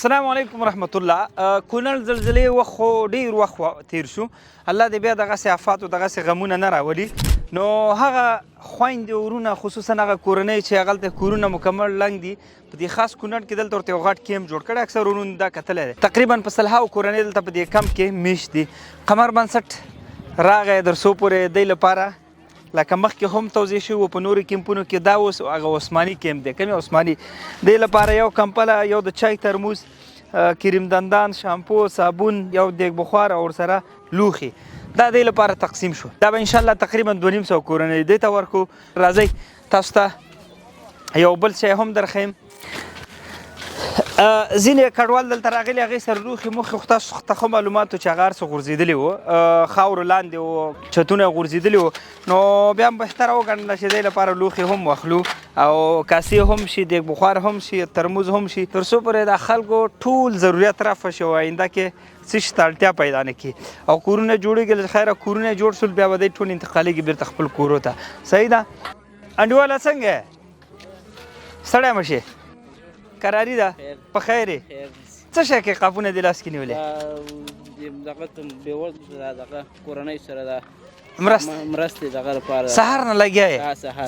السلام علیکم ورحمت الله. کونړ زلزلې وخت خو ډیر وخت تیر شو، الله دې بیا دغسې آفات او دغسې غمونه نه راولي. نو هغه خویندې ورونه، خصوصا هغه کورنۍ چې هغلته کورونه مکمل ړنګ دي، په دې خاص کونړ کې دلته ورته یو غټ کیمپ جوړ کړی، اکثر ورونو دا کتلی دی. تقریبا په سلهاو کورنۍ دلته په دې کمپ کې میشت دي. قمر بنسټ راغی در څو پورې دی لپاره، لکه مخکې هم توزیع شوي وو په نورو کیمپونو کې. دا اوس هغه عثماني کیمپ دی، کوم عثماني دی لپاره یو کمپله، یو د چای ترموز، کریم دندان، شامپو، صابون، یو دیګ بخار او ورسره لوښي، دا دی لپاره تقسیم شو. دا به انشاءالله تقریبا 250 کورنۍ دی ته ورکو. راځئ تاسو ته یو بل شی هم درښیم. ځینې کډوال دلته راغلي، هغې سره لوښي موښي، خو تاسو ته ښه معلومات و چې هغه هر څه غورځېدلي وو، خاورو لاندې وو، چتونه یې غورځېدلي وو. نو بیا هم بهتره وګڼله چې دې لپاره لوښي هم واخلو او کاسې هم شي، دیګ بخار هم شي، ترموز هم شي، تر څو پورې دا خلکو ټول ضرورت رفع شي او آینده کې څه شي ته اړتیا پیدا نه کړي. او کورونه جوړېږي، له خیره کورونه جوړ شول، بیا به دی ټول انتقالېږي بېرته خپل کورو ته. صحیح ده انډیواله؟ څنګه ستړی مه شې، قراري ده؟ په خیر یې؟ څه شی کې قاپونه دې لاس کې نیولې؟ دغه بېوزله دغه کورنۍ سره ده مرستې دغه لپاره. سهار نه لګیا یې؟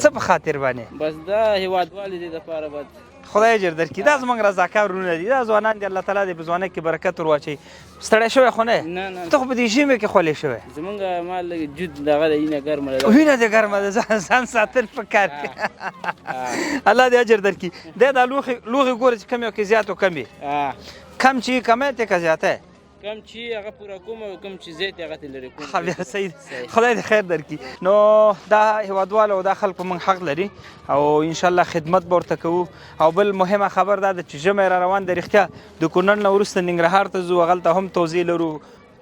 څه په خاطر باندې؟ بس دا هېوادوالي دې لپاره بس. خدای اجر درکړي. دا زموږ رضاکار وروڼه دي، دا ځوانان دي، الله تعالی دې په ځوانۍ کې برکت ور واچوي. ستړی شوی خو نه؟ نه. ته خو په دې ژمي کې خولې شوی. زمونږ مال لږ جود دغه دی، وینه ګرمه ده. وینه دې ګرمه ده، ځان ساتل پکار دي. الله دې اجر درکړي. دی دا لوښي ګوره چې کم یو کې زیات او کم وي. کم چې کمی دی که زیاتی؟ کم چې هغه پوره کوم او کم چې زیات هغه ته لرې کوم. ښه بیا صحیح دی، خدای دې خیر درکړي. نو دا هېوادوال او دا خلک په موږ حق لري او انشاءالله خدمت به ورته کوو. او بل مهمه خبر دا ده چې ژمی را روان دی، رښتیا د کونړ نه وروسته ننګرهار ته ځو، هغلته هم توزیع لرو،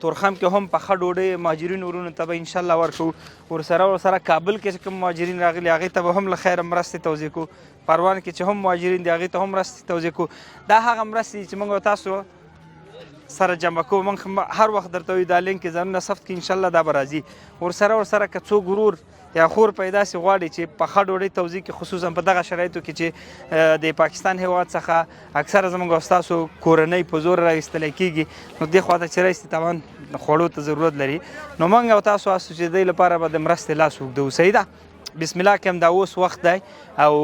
تورخم کې هم پخه ډوډۍ مهاجرینو ورونو ته به انشاءالله ورکوو. ورسره کابل کې چې کوم مهاجرین راغلي هغې ته به هم له خیره مرستې توزیع کوو، پروان کې چې هم مهاجرین دي هغې ته هم مرستې توزیع کوو. دا هغه مرستې دي چې موږ او تاسو سره جمع کوو. موږ هر وخت درته وایو دا لینک کې ځانونه ثبت کړئ، انشاءالله دا به راځي. ورسره که څوک ورور یا خور پیدا سي غواړي چې پخه ډوډۍ توزیع کړي، خصوصا په دغه شرایطو کې چې د پاکستان هیواد څخه اکثره زموږ او ستاسو کورنۍ په زور را ایستلی کېږي، نو دې خوا ته چې راشي طبعا خوړو ته ضرورت لري. نو موږ او تاسو هستو چې دې لپاره به د مرستې لاس اوږدو. صحیح ده؟ بسم الله کې هم دا اوس وخت دی او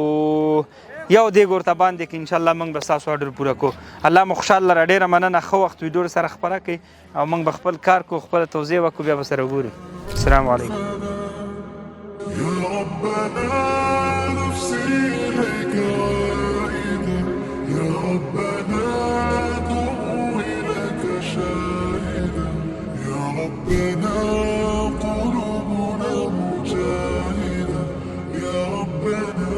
یو دیګ ورته باندې کړئ، انشاءالله موږ به ستاسو آرډر پوره کړو. الله مو خوشحاله لره. ډېره مننه، ښه وخت ویډیو سره خپره کړئ او موږ به خپل کار کوو، خپله توزیع وکړو، بیا به سره وګورو. السلام علیکم. يا ربنا نفسي إليك عائدة، يا ربنا دموعي لك شاهدة، يا ربنا قلوبنا مجاهدة، يا ربنا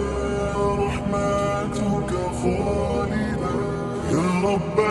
رحمتك خالدة، يا ربنا.